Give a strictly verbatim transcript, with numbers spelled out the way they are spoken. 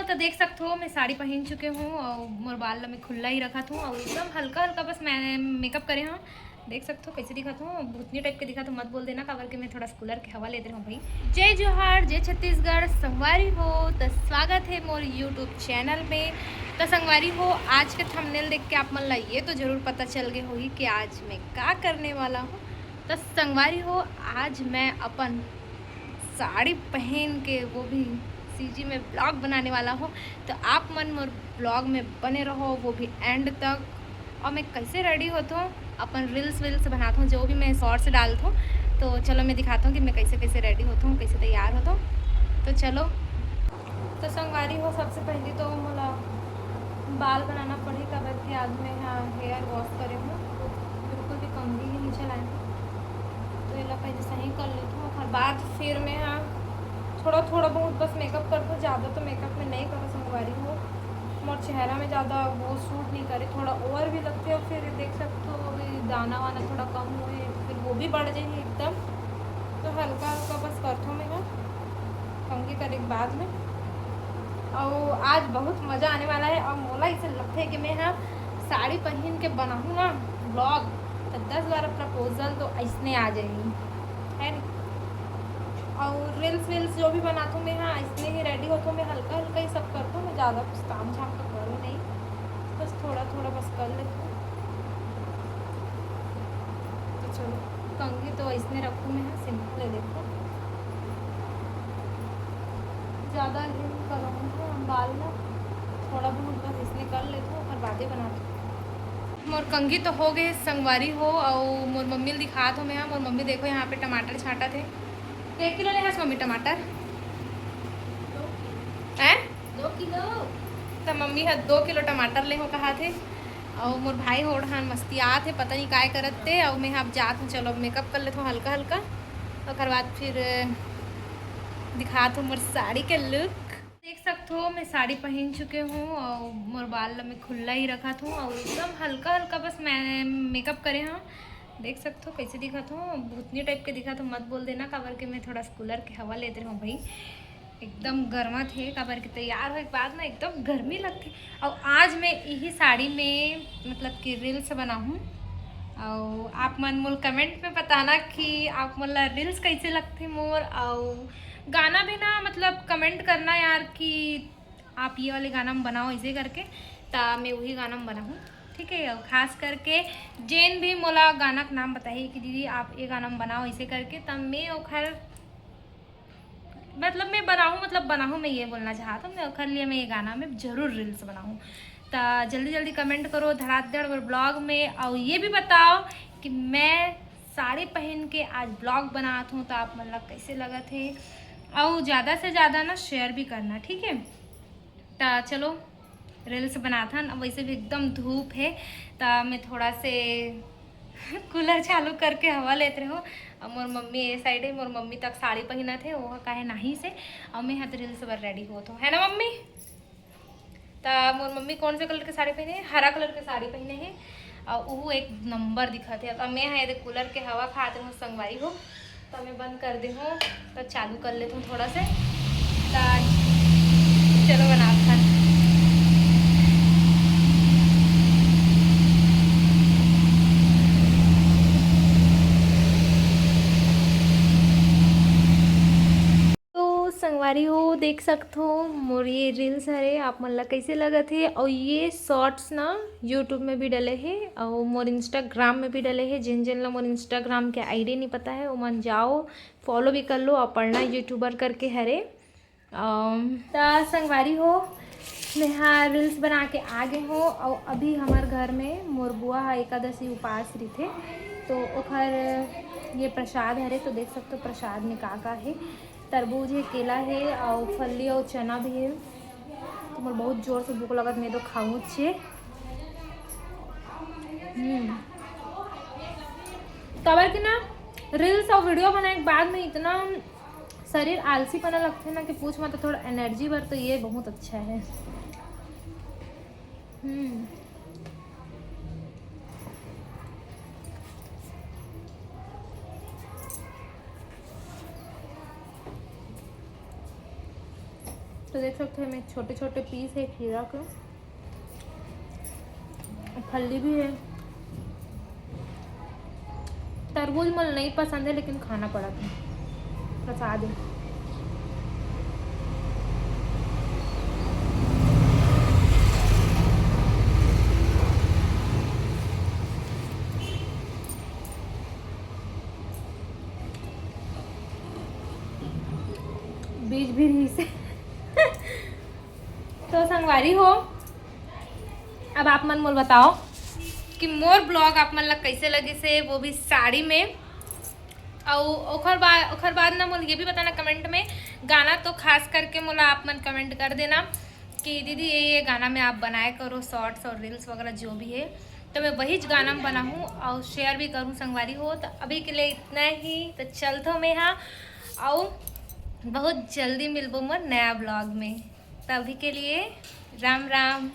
तो देख सकत हो, मैं साड़ी पहिन चुके हूँ और मोर बाल ला मैं खुल्ला ही रखत हूँ और एकदम हल्का हल्का बस मैं मेकअप करे हूँ। देख सकत हो कैसे दिखत हूँ, भूतनी टाइप के दिखत हूँ, मत बोल देना, काबर के मैं थोड़ा कूलर के हवा लेते रहूँ भाई। जय जोहार, जय छत्तीसगढ़ संगवारी हो, तो स्वागत है मोर YouTube चैनल में। तो संगवारी हो, आज के थंबनेल देख के आप मन ला ये तो जरूर पता चल गए होही कि आज मैं का करने वाला हूँ। तो संगवारी हो, आज मैं अपन साड़ी पहन के, वो भी सीजी में ब्लॉग बनाने वाला हूँ। तो आप मन मोर ब्लॉग में बने रहो, वो भी एंड तक। और मैं कैसे रेडी होत हूँ, अपन रील्स वील्स बनात हूँ, जो भी मैं शॉर्ट्स डालत हूँ। तो चलो मैं दिखाता हूँ कि मैं कैसे कैसे रेडी होत हूँ, कैसे तैयार होत हूँ। तो चलो, तो संगवारी हो, सबसे पहले तो मोला बाल बनाना पड़ी, काबर के आज मैं यहाँ हेयर वॉश करे हूँ, बिल्कुल भी कंघी ही नहीं चलाए हूँ। तो एला पहले सही कर लेती हूँ, ओकर बाद फिर मैं यहाँ थोड़ा थोड़ा बहुत बस मेकअप करती हूँ, ज़्यादा तो मेकअप में नहीं करो संगवारी हो। मोर चेहरा में ज़्यादा वो सूट नहीं करे, थोड़ा ओवर भी लगते हो। फिर देख सकते हो अभी दाना वाना थोड़ा कम हुए, फिर वो भी बढ़ जाएगी एकदम। तो हल्का हल्का बस करथो मैं ह कंघी करे के बाद में। और आज बहुत मज़ा आने वाला है। और मोला इसे लगते है कि मैं ह साड़ी पहन के बनाहूँ ना ब्लॉग, तो दस बारह प्रपोजल तो ऐसने आ जाएगी, है नी? और रील्स वील्स जो भी बनाथो मैं ह ऐसने ही रेडी होथो मैं, हल्का हल्का ही सब करथो मैं, ज़्यादा कुछ काम झाम तो करूँ नहीं, बस थोड़ा थोड़ा बस कर लेथो। तो चलो, कंघी तो ऐसने रखूँ मैं ह, सिंपल है, देखो, ज़्यादा ये नहीं करूँगी हम बाल में, थोड़ा बहुत बस इसने कर लेथो, ओकर बादे बनाथो। मोर कंघी तो हो गए संगवारी हो, और मोर मम्मी ल दिखात हो मैं ह। मोर मम्मी देखो यहाँ पे टमाटर छांटत हे। एक किलो ले हस मम्मी टमाटर? हैं? दो किलो। त मम्मी ह दो किलो टमाटर ले हो कहा थे। और मोर भाई हो ओढ़ान मस्तियात हे, पता नहीं काय करत ते। और मैं अब जात हूँ, चलो अब मेकअप कर लेथो हल्का हल्का, ओकर बाद फिर दिखात हूँ मोर साड़ी के लुक। देख सकत हो, मैं साड़ी पहन चुके हूँ और मोर बाल ला मैं खुल्ला ही रखत हूँ और एकदम हल्का हल्का बस मैं मेकअप करे हूँ। देख सकत हो कैसे दिखत हूँ, भूतनी टाइप के दिखत हूँ, मत बोल देना, काबर के मैं थोड़ा कूलर के हवा लेते रहूँ भाई। एकदम गर्मा थे, काबर के तैयार होए के बाद ना एकदम गर्मी लगथे। और आज मैं यही साड़ी में मतलब कि रील्स बनाहूँ, और आप मन मोल कमेंट में बताना कि आप मन ला रील्स कैसे लगथे मोर, और गाना भी ना मतलब कमेंट करना यार कि आप ये वाले गाना में बनाओ ऐसे करके, त मैं वही गाना में बनाहूँ, ठीक है। और खास करके जेन भी मोला गाना के नाम बताही कि दीदी आप ये गाना में बनाओ ऐसे करके, त मैं ओखर मतलब मैं बनाहूँ, मतलब बनाहूँ, मैं ये बोलना चाहत हूँ, मैं ओखर लिए मैं ये गाना में जरूर रील्स बनाहूँ। त जल्दी जल्दी कमेंट करो धड़ाधड़ मोर ब्लॉग में, और ये भी बताओ कि मैं साड़ी पहन के आज ब्लॉग बनात हूँ तो आप मन ला कैसे लगत हे, और ज़्यादा से ज़्यादा ना शेयर भी करना, ठीक है। त चलो रील्स बनाथन। अब वैसे भी एकदम धूप है, त मैं थोड़ा से कूलर चालू करके हवा लेत रहो। अब मोर मम्मी ए साइड है, मोर मम्मी तक साड़ी पहिनत है, वो काहे नहीं से। अब मैं यहाँ तो रील्स बर रेडी होत हूँ, है ना मम्मी? त मोर मम्मी कौन से कलर के साड़ी पहने है? हरा कलर के साड़ी पहने है, और वो एक नंबर दिखत है। अब मैं यहाँ कूलर के हवा खात रहूँ संगवारी हो, त मैं बंद कर दे हूँ, त चालू कर लेती हूँ थोड़ा से। त चलो बनात हन। तो संगवारी हो, देख सकत हो मोर ये रील्स हरे, आप मन ला कैसे लगत हे। और ये शॉर्ट्स ना यूट्यूब में भी डले हे और मोर इंस्टाग्राम में भी डले हे। जिन जिन ला मोर इंस्टाग्राम के आईडी नहीं पता है, ओमन जाओ, फॉलो भी कर लो। अपर्णा यूट्यूबर करके हरे। अम, त संगवारी हो, मैं हा रील्स बना के आ गे हो और अभी हमर घर में मोर बुआ हा एकादशी उपास रहिथे, तो ओखर ये प्रसाद हरे। तो देख सकते हो प्रसाद में का का हे, तरबूज हे, केला हे और फल्ली और चना भी हे। तो मोर बहुत जोर से भूख लगत, मैं तो खाऊं छे। हम्म, काबर कि ना रील्स और वीडियो बनाए के बाद में इतना शरीर आलसीपना लगथे ना कि पूछ मत। थोड़ा एनर्जी बर तो ये बहुत अच्छा है। हम्म। तो देख सकते हैं, मैं छोटे छोटे पीस है खीरा के, फल्ली भी है। तरबूज मोला नहीं पसंद है, लेकिन खाना पड़ा था, प्रसाद है। बीज भी रही से तो संगवारी हो, अब आप मन मोल बताओ कि मोर ब्लॉग आप मन ला कैसे लगिस हे, वो भी साड़ी में। अउ ओखर बाद, ओखर बाद ना मोल ये भी बताना कमेंट में, गाना तो खास करके मोला आप मन कमेंट कर देना कि दीदी ये ये गाना में आप बनाए करो शॉर्ट्स और रील्स वगैरह जो भी है, तो मैं वही गाना में बनाऊँ और शेयर भी करूँ संगवारी हो। तो अभी के लिए इतना ही, तो चलत हो मैं हाँ, अउ बहुत जल्दी मिलबो मोर नया ब्लॉग में। तभी के लिए राम राम।